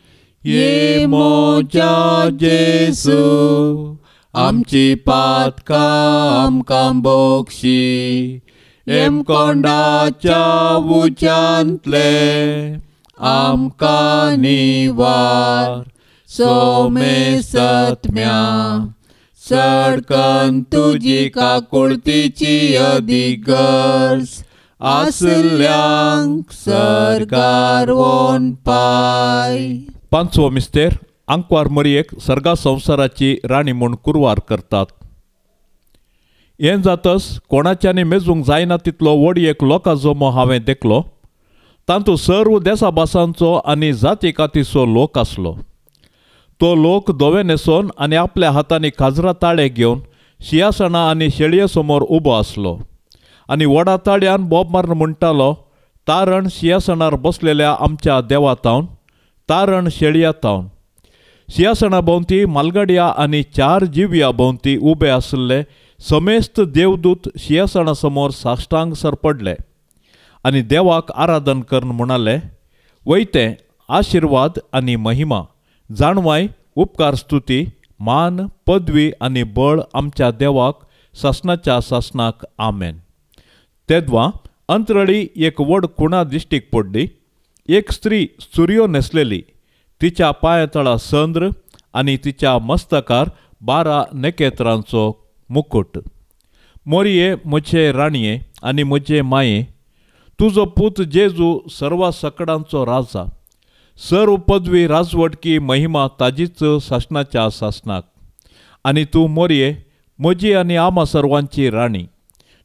ये मोजा जेसू आमची पातकां आमकां बक्षी, हेमकोंडाच्या उज्यांतले आमकां निवार, सोमेसत्म्या सडकन तुजी काकुळतीची अदीक गरज आसल्यांक सरकार वोन पाय। पांचवो मिस्तेर आंकवार मरियेक सर्गा संवसाराची राणी म्हूण कुरवार करतात। हें जातस कोणाच्यानी मेजूंक जायना तितलो व्हड एक लोकां जमो हांवें देखलो, तातूंत सर्व देसा भासांचो आनी जाती कातीचो लोक आसलो। तो लोक धवे न्हेसोन आनी आपल्या हातांनी खाजरा ताळे घेवन शिंयासणां आनी शेळये समोर उबो आसलो आनी व्हडा ताळ्यान बोब मारून म्हणटालो, तारण शिंयासणार बसलेल्या आमच्या देवा तावन, तारण शेळया तावन। शिंयासणा भोंवती मालगड्या आनी चार जिवया भोंवती उबे आशिल्ले समेस्त देवदूत शिंयासणा समोर साश्टांग सरपडले आनी देवाक आराधन करून म्हणाले, वयते आशिर्वाद आनी महिमा, जाणवाय, उपकार, स्तुती, मान, पदवी आनी बळ आमच्या देवाक सासणाच्या सासणाक। आमेन। तेदवा अंतरळी एक व्हड खुणा दिश्टीक पडली। एक स्त्री सुरयो न्हेसलेली, तिच्या पांया तळा संद्र आनी तिच्या मस्तकार 12 नखेत्रांचो मुकुट। मोरये म्हजे राणये आनी म्हजे माये, तुजो पूत जेजू सर्वा सकडांचो राजा, सर्व पदवी, राजवटकी, महिमा ताजीच सासणाच्या सासणाक। आनी तूं मोरये म्हजी आनी आमा सर्वांची राणी,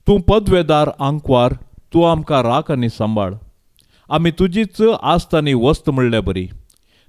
तूं पदवेदार आंकवार, तूं आमकां राख आनी सांबाळ, आमी तुजीच आस्त आनी वस्त म्हणले बरी।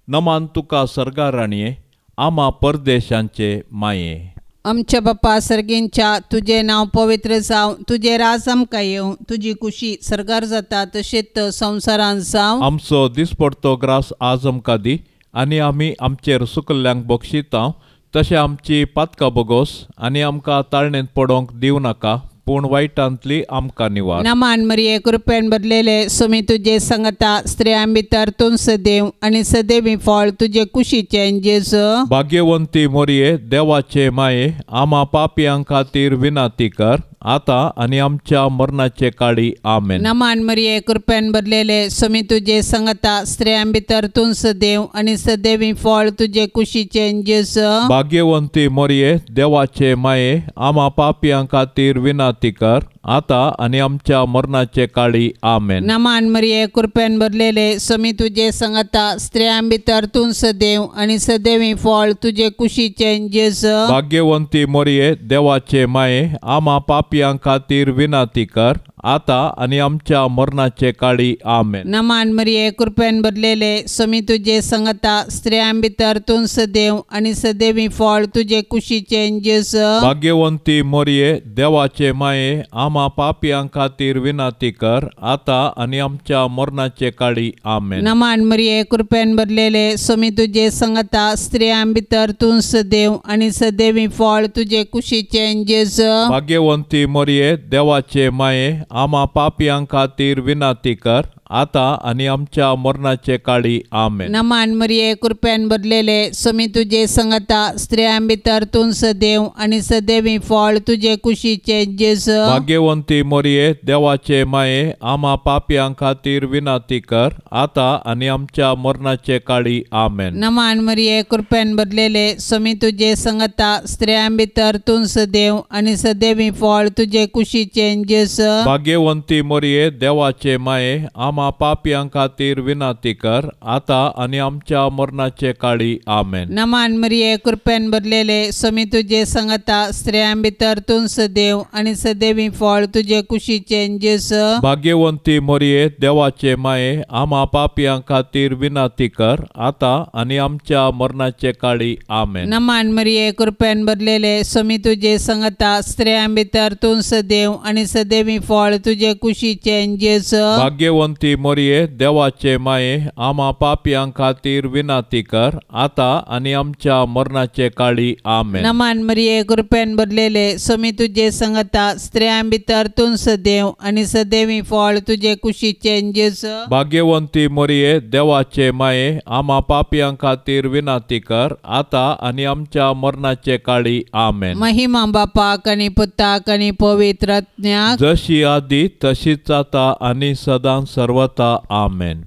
नमान तुका सर्गा राणये, आमा परदेशांचे माये। आमच्या बापा सर्गींच्या, तुजें नांव पवित्र जावं, तुजें राज आमकां येवं, तुजी कुशी सर्गार जाता तशेंच संवसारांत जावं। आमचो दिसपडतो ग्रास आज आमकां दी आनी आमी आमचेर सुकल्ल्यांक बक्षिता तशें आमची पातकां बोगोस आनी आमकां ताळणेंत पडोवंक दिवं नाका, पूण वायटांतली आमकां निवार। नमान मरिये कृपेन भरलेले स्वामी तुजे संगता, स्त्रियां भितर तूं सदैव आनी सदैवी फळ तुजे कुशीचें जेजू। भाग्यवंती मोरये देवाचे माये, आमा पापयां खातीर विनंती कर आतां आनी आमच्या मरणाचे काळी। आमेन। नमान मरिये कृपेन भरलेले स्वामी तुजे संगता, स्त्रियां भितर तूं सदैव आनी सदैवी फळ तुजे कुशीचें जेजू। भाग्यवंती मोरये देवाचे माये, आमा पापयां खातीर विनंती कर आता आनी आमच्या मरणाचे काळी आमेन. नमान मरिये कृपेन भरलेले समी तुजे संगता स्त्रियां भितर तूं सदैव आनी सदैवी फळ तुजे कुशीचे जेजू. भाग्यवंती मरिये देवाचे माये आमा पापयां खातीर विनंती कर आता आनी आमच्या मरणाचे काळी आमेन. नमान मरिये कृपेन भरलेले समी तुजे संगता स्त्रियां भितर तूं सदैव आनी सदैवी फळ तुजे कुशीचे जेजू. भाग्यवंती मरिये देवाचे माये आमा पापयां खातीर विनंती कर आता आनी आमच्या मरणाचे काळी आमेन. नमान मरिये कृपेन भरलेले समी तुजे संगता स्त्रियां भितर तूं सदैव आनी सदैवी फळ तुजे कुशीचे जेजू. भाग्यवंती मरिये देवाचे माये आमा पापयां खातीर विनंती कर आता आनी आमच्या मरणाचे काळी आमेन. नमान मरिये कृपेन भरलेले समी तुजे संगता स्त्रियां भितर तूं सदैव आनी सदैवी फळ तुजे कुशीचे जेजू. भाग्यवंती मरिये देवाचे माये आमा पापयां खातीर विनंती कर आता आनी आमच्या मरणाचे काळी आमेन. नमान मरिये कृपेन भरलेले समी तुजे संगता स्त्रियां भितर तूं सदैव आनी सदैवी फळ तुजे कुशीचे जेजू. भाग्यवंती मरिये देवाचे माये आमा पापयां खातीर विनंती कर आता आनी आमच्या मरणाचे काळी आमेन. नमान मरिये कृपेन भरलेले समी तुजे संगता स्त्रियां भितर तूं सदैव आनी सदैवी फळ तुजे कुशीचे जेजू. भाग्यवंती मरिये देवाचे माये आमा पापयां खातीर विनंती कर आता आनी आमच्या मरणाचे काळी आमेन. नमान मरिये कृपेन भरलेले समी तुजे संगता स्त्रियां भितर तूं सदैव आनी सदैवी फळ तुजे कुशीचे जेजू. भाग्यवंती मरिये देवाचे माये आमा पापयां खातीर विनंती कर आता आनी आमच्या मरणाचे काळी आमेन. नमान मरिये कृपेन भरलेले समी तुजे संगता स्त्रियां भितर तूं सदैव आनी सदैवी फळ तुजे कुशीचे जेजू. भाग्यवंती मरिये देवाचे माये आमा पापयां खातीर विनंती कर आता आनी आमच्या मरणाचे काळी आमेन. महिमा बापाक आनी पुताक आनी पवित्र आत्म्याक, जशी आदी तशीच आता आनी सदां सर्वता आमेन.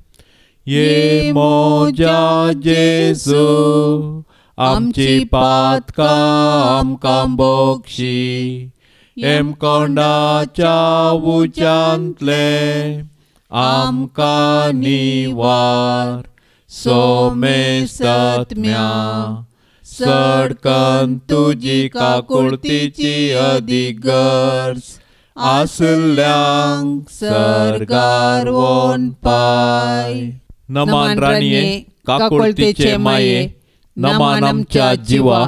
ये मोजा जेजू आमची पातकां आमकां बक्षी हेमकोंडाच्या उच्यांतले आमकां निवार सोमेस्तात्म्या सडकन तुजी काकुळतीची अदीक गरज आसल्यांक सर्गार वोन पाय. नमान राणये काकुळतीचे माये नमान आमच्या जिवा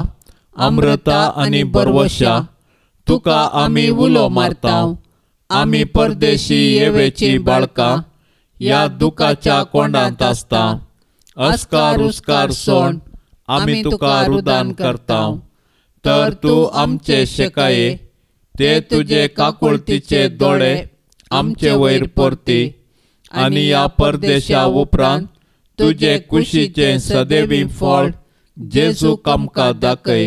अमृता आनी बरवशा तुका आमी उलो मारता. आमी परदेशी येवेची बाळकां ह्या दुखाच्या कोंडांत आसता. अस्कार उस्कार सोण आमी तुका रुदान करता. तर तूं आमचे शेकाये ते तुजे काकुळतीचे दोळे आमचे वयर परती आनी ह्या परदेशा उपरांत तुजे कुशीचें सदैवी फळ जेजू आमकां दाखय.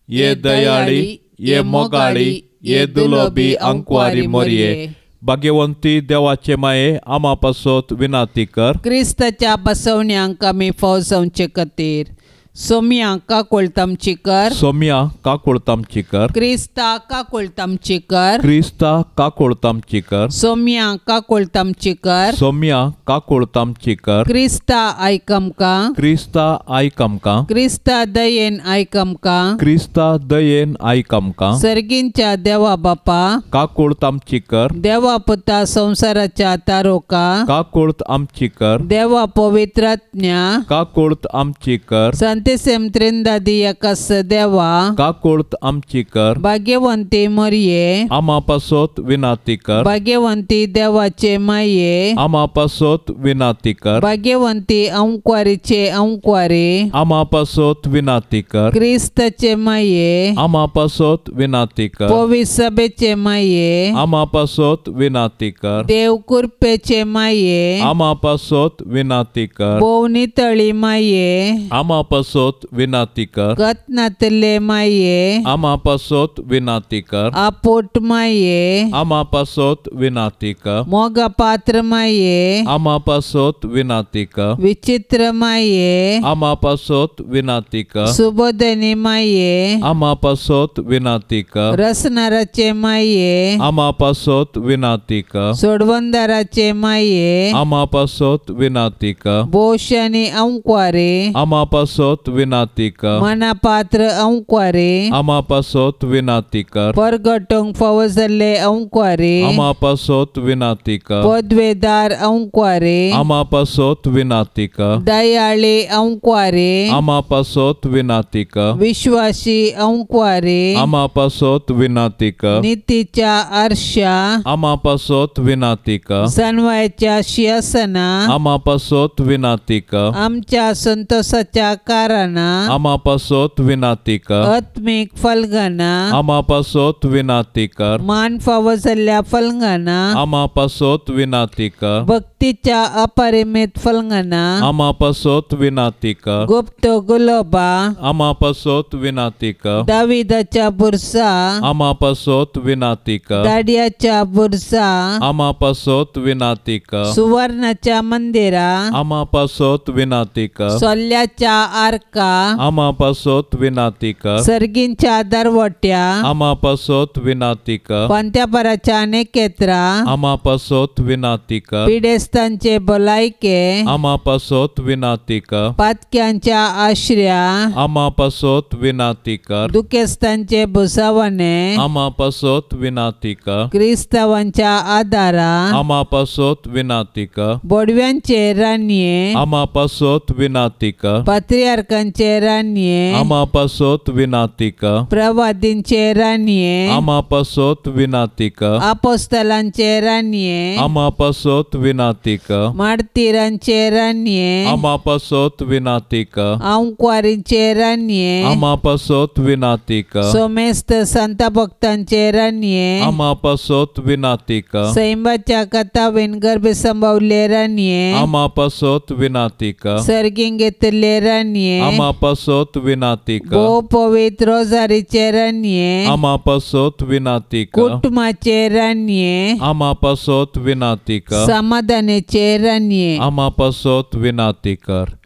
ये दयाळी ये मोगाळी ये दुलोबी अंकवारी मोरये. भाग्यवंती देवाचे माये आमा पासत विनंती कर. क्रिस्ताच्या बसवण्यांक आमी फौजवचे खातीर सोम्या काकुळतामची कर. सोम्या काकुळतामची कर. क्रिस्ता काकुळतामची कर. क्रिस्ता काकुळतामची कर. सोम्या काकुळतामची कर. सोम्या काकुळतामची कर. क्रिस्ता आयक आमकां. क्रिस्ता आयक आमकां. क्रिस्ता दयेन आयक आमकां. क्रिस्ता दयेन आयक आमकां. सर्गींच्या देवा बापा काकुळतामची कर. देवा पुता संवसाराच्या तारोका काकुळत आमची कर. देवा पवित्रात्म्या काकुळत आमची कर. संतेसेम त्रिंदादी एकास देवा काकुळत आमची कर. भाग्यवंती मरिये आमा पासत विनंती कर. भाग्यवंती देवाचे माये आमा पासत विनंती कर. भाग्यवंती अंकवारीचे अंकवारी आमा पासत विनंती कर. क्रिस्ताचे माये आमा पासत विनंती कर. पवित्र सभेचे माये आमा पासत विनंती कर. देव कृपेचे माये आमा पासत विनंती कर. भोव नितळी माये आमा पासत पासत विनाती कर। गतनातले माये आमा पासत विनाती कर। आपोट माये आमा पासत विनाती कर। मोगा पात्र माये आमा पासत विनाती कर। विचित्र माये आमा पासत विनाती कर। सुबोधनी माये आमा पासत विनाती कर। रसनाराचे माये आमा पासत विनाती कर। सोडवंदाराचे माये आमा पासत विनाती कर। बोशानी अंक्वारे आमा पासत विनाती कर। मनापात्र अंक्वारे आमा पासत विनाती कर। परगटोंक फावो जाल्ले अंक्वारे आमा पासत विनाती कर। पदवेदार अंक्वारे आमा पासत विनाती कर। दयाळे अंक्वारे आमा पासत विनाती कर। विश्वासी अंक्वारे आमा पासत विनाती कर। नीतीच्या आरशा आमा पासत विनाती कर। सनवायच्या शियासना आमा पासत विनाती कर। आमच्या संतोषाच्या कारणा आमा पासत विनाती कर। आत्मिक फलगना आमा पासत विनाती कर। मान फावो जाल्ल्या फलगना आमा पासत विनाती कर। भक्तीच्या अपरिमित फलगना आमा पासत विनाती कर। गुप्त गुलोबा आमा पासत विनाती कर। दाविदाच्या बुरसा आमा पासत विनाती कर। दाडियाच्या बुरसा आमा पासत विनाती कर। सुवर्णाच्या मंदिरा आमा पासत विनाती कर। सोल्याच्या आरका आमा पासत विनाती कर। सर्गींच्या दरवट्या आमा पासत विनाती कर। पंत्यापराच्या नेकेत्रा आमा पासत विनाती कर। पिडेस्तांचे भलायके आमा पासत विनाती कर। पातक्यांच्या आश्र्या आमा पासत विनाती कर। दुखेस्तांचे भुसावणे आमा पासत विनाती कर। क्रिस्तावांच्या आदारा आमा पासत विनाती कर। बोडव्यांचे रानये आमा पासत विनाती कर। पात्रियार्कांचे रानये आमा पासत विनाती कर। प्रवादींचे रानये आमा पासत विनाती कर। अपोस्तलांचे रानये आमा पासत विनाती कर। मार्तीरांचे रानये आमा पासत विनाती कर। अंक्वारींचे रानये आमा पासत विनाती कर। सोमेस्त संत भक्तांचे रानये आमा पासत विनाती कर। सैंबाच्या कथावेन गर्भ संभवले रानये आमा पासत विनाती कर। सर्गीं घेतिल्ले रानये आमा पासत विनाती कर। भोव पवित्र रोजारीचे रानये आमा पासत विनाती कर। कुटुंबाचे रानये आमा पासत विनाती कर। समाधानाचे रानये आमा पासत विनाती कर।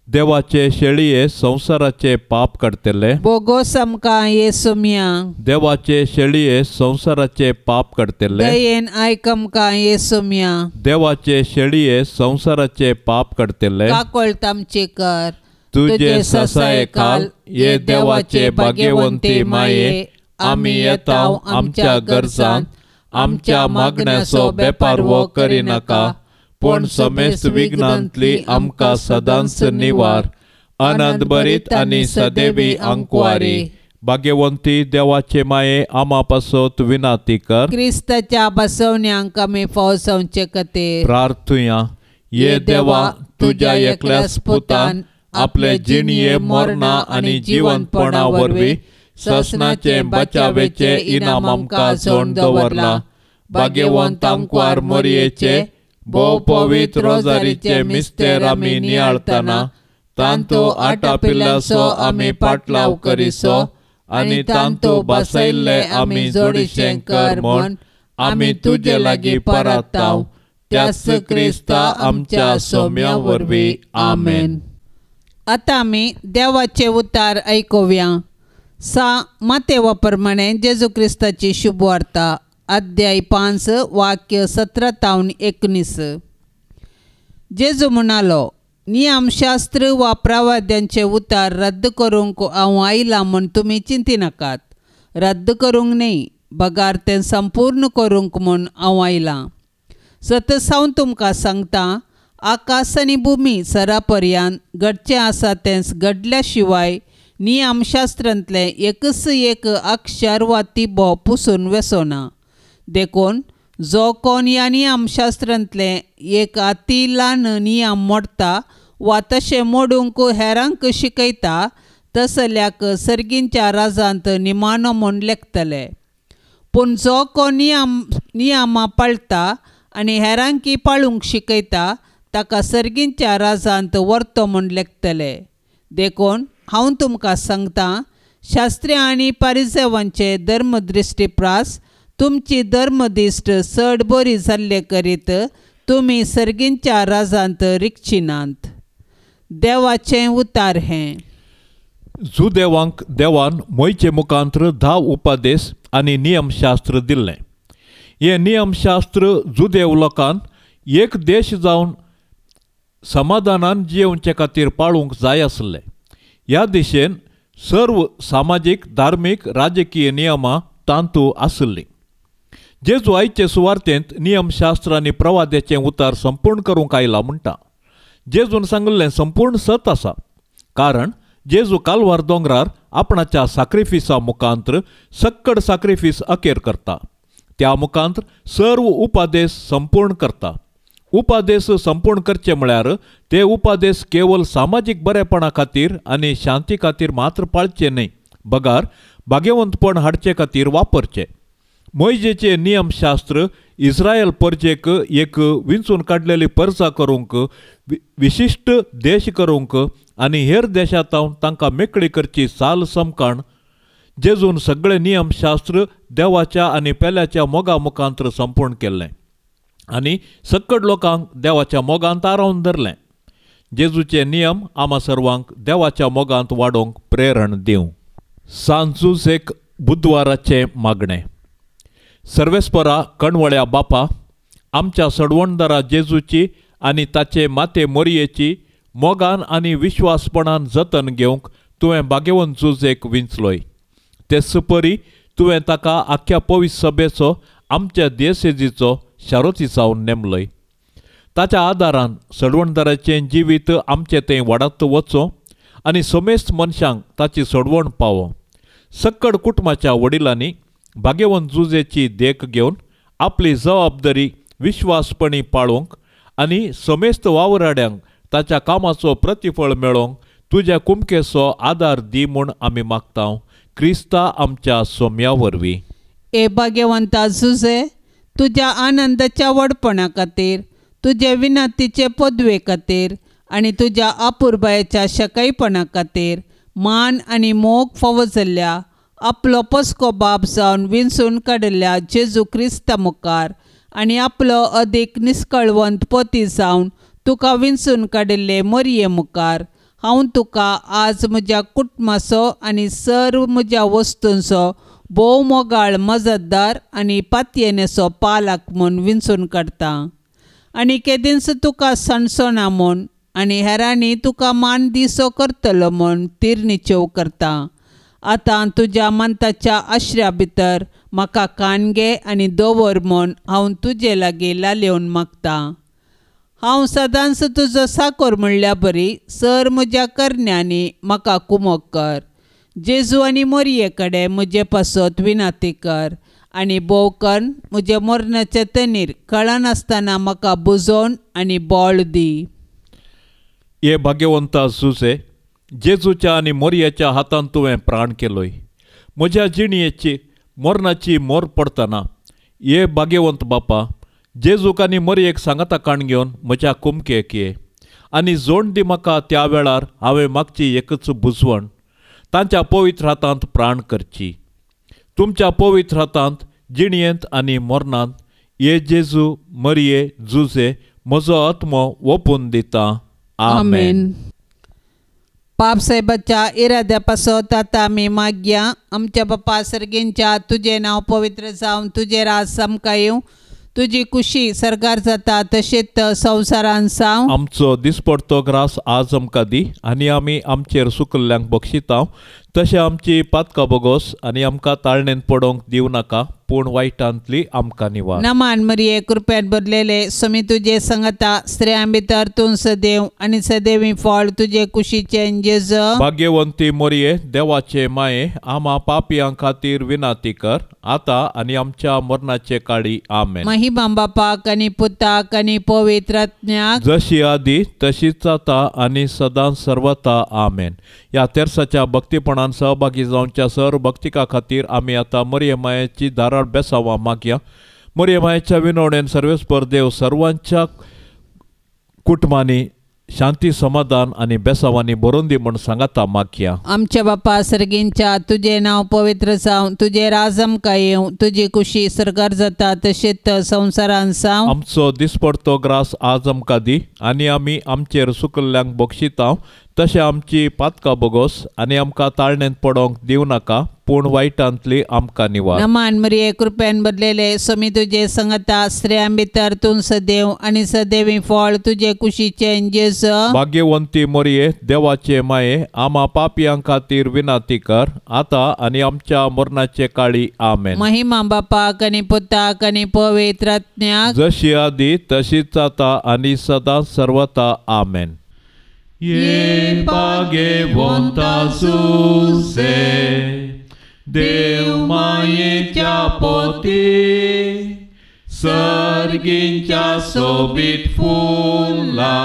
देवाचे शेळये संवसाराचे पाप काडटले बोगोस आमकां येसुम्या। देवाचे शेळये संवसाराचे पाप काडटले दयेन आयक आमकां येसुम्या। देवाचे शेळये संवसाराचे पाप काडटले काकळत आमची कर। तुजे ससायेखाल ये देवाचे भाग्यवंती माये आमी येता आमच्या गरजान आमच्या मागण्याचो बेपारवो करिनाका पूण समेस्त विघ्नांतली आमकां सदांच निवार। आनंद भरीत आनी सदैवी अंकवारी भाग्यवंती देवाचे माये आमा पासत विनाती कर। क्रिस्ताच्या बसवण्यांक आमी फावो जावचे खातीर प्रार्थुया। ये देवा तुज्या एकल्याच पुतान आपले जिणये मरणा आनी जिवंतपणा वरवीं ससनाचे बचावेचे इनाम आमकां जोड दवरला। भाग्यवंत आंकवार मोरयेचे भोव पवित्र रोजारीचे मिस्तेर आमी नियाळतना तांतू आटापिल्ल्याचो आमी पाटलाव करिसो आनी तांतू बसयल्ले आमी जोडीशें कर म्हूण आमी तुजे लागीं परताव त्याच क्रिस्ता आमच्या सोम्या वरवीं आमेन। आतां आमी देवाचे उतार आयकुया। सा मातेवा प्रमाणे जेजू क्रिस्ताची शुभवार्ता अध्याय 5 वाक्य 17 तावन 19। जेजू म्हणालो, नियमशास्त्र वा प्रवाद्यांचे उतार रद्द करूंक हांव आयलां म्हूण तुमी चिंतिनाकात। रद्द करूंक न्हय, बगार तें संपूर्ण करूंक म्हूण हांव आयलां। सतत हांव तुमकां सांगता, आकाश आनी भुमी सरा पर्यंत घडचें आसा तेंच घडल्या शिवाय नियमशास्त्रांतलें एकच एक अक्षर वा तिबो पुसून वेसोना। देखून जो कोण ह्या नियमशास्त्रांतलें एक अती ल्हान नियम मोडटा वा तशें मोडूंक हेरांक शिकयता तसल्याक सर्गींच्या राजांत निमाणो म्हूण लेखतले। पूण जो कोण नियमां पाळटा आनी हेरांकी पाळूंक शिकयता ताका सर्गींच्या राजांत व्हरतो म्हूण लेखतले। देखून हांव तुमकां सांगता, शास्त्री आनी पारिजेवांचे धर्मदृश्टी प्रास तुमची धर्मदिश्ट चड बरी जाल्ले करीत तुमी सर्गींच्या राजांत रिगचिनात. देवाचें उतार हें. जुदेवांक देवान मोयचे मुखांत्र 10 उपादेश आनी नियमशास्त्र दिल्लें. हें नियमशास्त्र जुदेव लोकान एक देश जावन समाधानान जियेवचे खातीर पाळूंक जाय आसले. ह्या दिशेन सर्व सामाजीक, धार्मीक, राजकीय नियमां तांतू आसली. जेजू आयचे सुवार्तेंत नियमशास्त्र आनी प्रवाद्याचें उतार संपूर्ण करूंक आयला म्हणटा. जेजून सांगिल्लें संपूर्ण सत आसा, कारण जेजू कालवार दोंगरार आपणाच्या साक्रिफिसा मुखांत्र सक्कड साक्रिफीस अखेर करता. त्या मुखांत्र सर्व उपादेश संपूर्ण करता. उपादेश संपूर्ण करचे म्हळ्यार ते उपादेश केवल सामाजीक बरेपणा खातीर आनी शांती खातीर मात्र पाळचे न्हय, बगार भाग्यवंतपण हाडचे खातीर वापरचे. मोयजेचे नियमशास्त्र इस्रायल परजेक एक विंचून काडलेली परजा करूंक, विशिश्ट देश करूंक आनी हेर देशांत तांकां मेकळी करची साल समकाण जेजून सगळे नियमशास्त्र देवाच्या आनी पेल्याच्या मोगा मुखांत्र संपूर्ण केल्लें आनी सक्कड लोकांक देवाच्या मोगांत आरावन धरलें. जेजूचे नियम आमा सर्वांक देवाच्या मोगांत वाडोवंक प्रेरण दिवं. सांजूच एक बुधवाराचें मागणें. सर्वेस्परा कणवळ्या बापा, आमच्या सडवणदारा जेजूची आनी ताचे माते मोरयेची मोगान आनी विश्वासपणान जतन घेवंक तुवें भाग्यवंत जुजेक विंचलोय. तेच परी तुवें ताका आख्ख्या पवित्र सभेचो आमच्या देसेजीचो शारोती जावन नेमलोय. ताच्या आदारान सडवणदाराचें जिवीत आमचें थंय वाडत वचो आनी समेस्त मनशांक ताची सडवण पावो. सक्कड कुटुंबाच्या वडिलांनी भाग्यवंत जुजेची देख घेवन आपली जबाबदारी विश्वासपणी पाळोवंक आनी समेस्त वावराड्यांक ताच्या कामाचो प्रतिफळ मेळोवंक तुज्या कुमकेचो आदार दी म्हूण आमी मागता, क्रिस्ता आमच्या सोम्या वरवीं. ए भाग्यवंता जुजे, तुज्या आनंदाच्या व्हडपणा खातीर, तुजे विनंतीचे पदवे खातीर आनी तुज्या अपुरबायेच्या शकायपणा खातीर मान आनी मोग फावो जाल्ल्या आपलो पस्को बाप जावन विंचून काडिल्ल्या जेजू क्रिस्ता मुखार आनी आपलो अदीक निस्कळवंत पती जावन तुका विंचून काडिल्ले मोरये मुखार हांव तुका आज म्हज्या कुटुंबाचो आनी सर्व म्हज्या वस्तूंचो भोव मोगाळ मजतदार आनी पातयेनेचो पालक म्हूण विंचून काडटा. आनी केदींच तुका सणसणा म्हूण आनी हेरांनी तुका मान दिसो करतलो म्हूण तिरनिचेव करता. आतां तुज्या मंताच्या आश्र्या भितर म्हाका कान घे आनी दवर म्हूण हांव तुजे लागीं लालेवन मागता. हांव सदांच तुजो साकोर म्हणल्या बरी सर म्हज्या करण्यांनी म्हाका कुमोक कर. जेजू आनी मोरये कडेन म्हजे पासत विनाती कर आनी भोव कन्न म्हज्या मरणाचे तनीर कळनासतना म्हाका बुजोवन आनी बळ दी. हे भाग्यवंता जुजे, जेजूच्या आनी मोरयेच्या हातान तुवें प्राण केलोय. म्हज्या जिणयेची मरणाची मोर पडटना हे भाग्यवंत बापा, जेजूक आनी मोरयेक सांगाता काण घेवन म्हज्या कुमकेक ये आनी जोण दी म्हाका. त्या वेळार हांवें मागची एकच बुजवण, तांच्या पवित्र हातांत प्राण करची. तुमच्या पवित्र हातांत जिणयेंत आनी मरणांत ये जेजू, मरये, जुजे म्हजो आत्मो ओपून दिता. आमेन. पाप साहेबाच्या इराद्या पासत आतां आमी मागया. आमच्या बापा सर्गींच्या तुजें नांव पवित्र जावन तुजें राज आमकां येवं, तुजी कुशी सरकार जाता तशेंच संवसारान जावं. आमचो दिसपडतो ग्रास आज आमकां दी आनी आमी आमचेर सुकल्ल्यांक बक्षिता तशें आमची पातकां बोगोस आनी आमकां ताळणेन पडोवंक दिवं नाका, पूण वायटांतली आमकां निवार. नमान मरिये, कृपेन भरलेले, स्वामी तुजे संगता, स्त्रियां भितर तूं सदैव आनी सदैवी फळ तुजे कुशीचें जेजू. भाग्यवंती मरिये, देवाचे माये, आमा पापयां खातीर विनाती कर आतां आनी आमच्या मरणाचे काळी. आमेन. महिमा बापाक आनी पुताक आनी पवित्र आत्म्याक, जशी आदी तशीच आतां आनी सदां सर्वता. आमेन. ह्या तेर्साच्या भक्तीपणान सहभागी जावच्या सर्व भक्तिका खातीर आमी आतां मरिये मायेची धाराळ बेसावां मागया. मरिये मायेच्या विनवणेन सर्वेस्पर देव सर्वांच्या कुटुंबांनी शांती समाधान आनी बेसावांनी भरून दी म्हूण सांगाता मागया. आमच्या बापा सर्गींच्या तुजें नांव पवित्र जावं, तुजें राज आमकां येवं, तुजी कुशी सरकार जाता तशेंच संवसारान जावं. आमचो दिसपडतो ग्रास आज आमकां दी आनी आमी आमचेर सुकल्ल्यांक बक्षिता तशें आमची पातकां बोगोस आनी आमकां ताळणेंत पडोंक दिवं नाका पूण वायटांतली आमकां निवार. नमान मरिये कृपेन बदलेले स्वामी तुजे संगता, स्त्रियां भितर तूं सदैव आनी सदैवी फळ तुजे कुशीचें जेजू. भाग्यवंती मरिये देवाचे माये आमा पापयां खातीर विनंती कर आतां आनी आमच्या मरणाचे काळी. आमेन. महिमा बापाक आनी पुताक आनी पवित्र आत्म्याक, जशी आदी तशीच आतां आनी सदां सर्वता. आमेन. ये भाग्यवंता सुसे देव मायेच्या पोती सर्गींच्या सोबीत फुला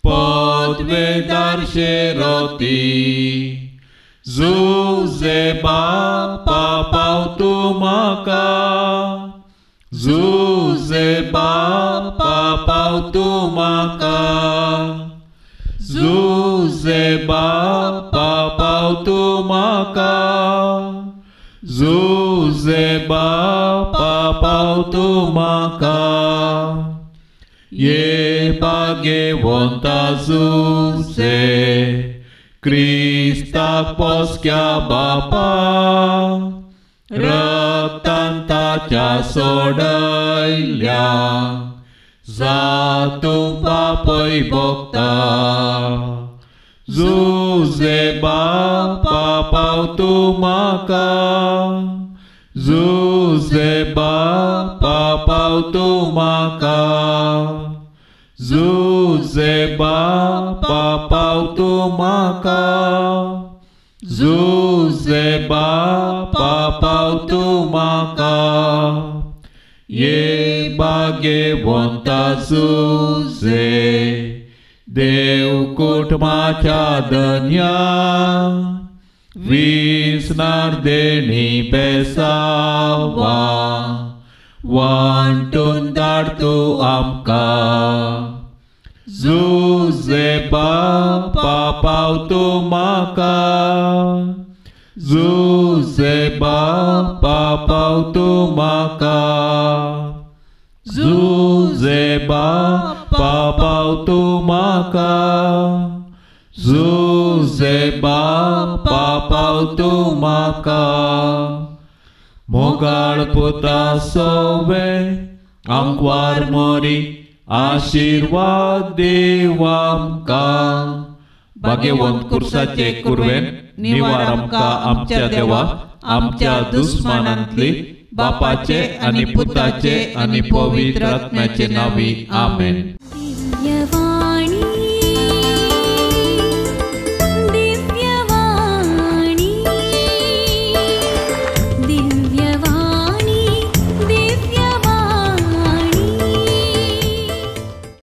पदवेदार शेरोती जुजे बापा पाव तूं म्हाका जुजे बापा पाव तूं म्हाका जुजे बापा पाव तूं म्हाका जुजे बापा पाव तूं म्हाका. ये भाग्यवंता जुजे क्रिस्ताक पोसक्या बापा रक्तान ताच्या सोडयल्या जा तूं बापय भोगता जुजे बापा पाव तूं म्हाका जुजे बापा पाव तूं म्हाका जुजे बापा पाव तूं म्हाका जुजे बापा पाव तूं म्हाका. ये भाग्यवंता जुजे देव कुटुंबाच्या धन्या विसनार देणी बेसावा वांटून धाड तूं आमकां जुजे बापा पाव तूं म्हाका जुजे बापा पाव तूं म्हाका जुजे बापा पाव तूं म्हाका जुजे बापा पाव तूं म्हाका. मोगाळ पुता सोवे आंकवार मोरी आशिर्वाद देव आमकां. भाग्यवंत कुर्साचे कुरवेन निवार आमकां आमच्या देवा आमच्या दुस्मानांतली बापाचे आनी पुताचे आनी पवित्र आत्म्याचे नांवी. आमेन.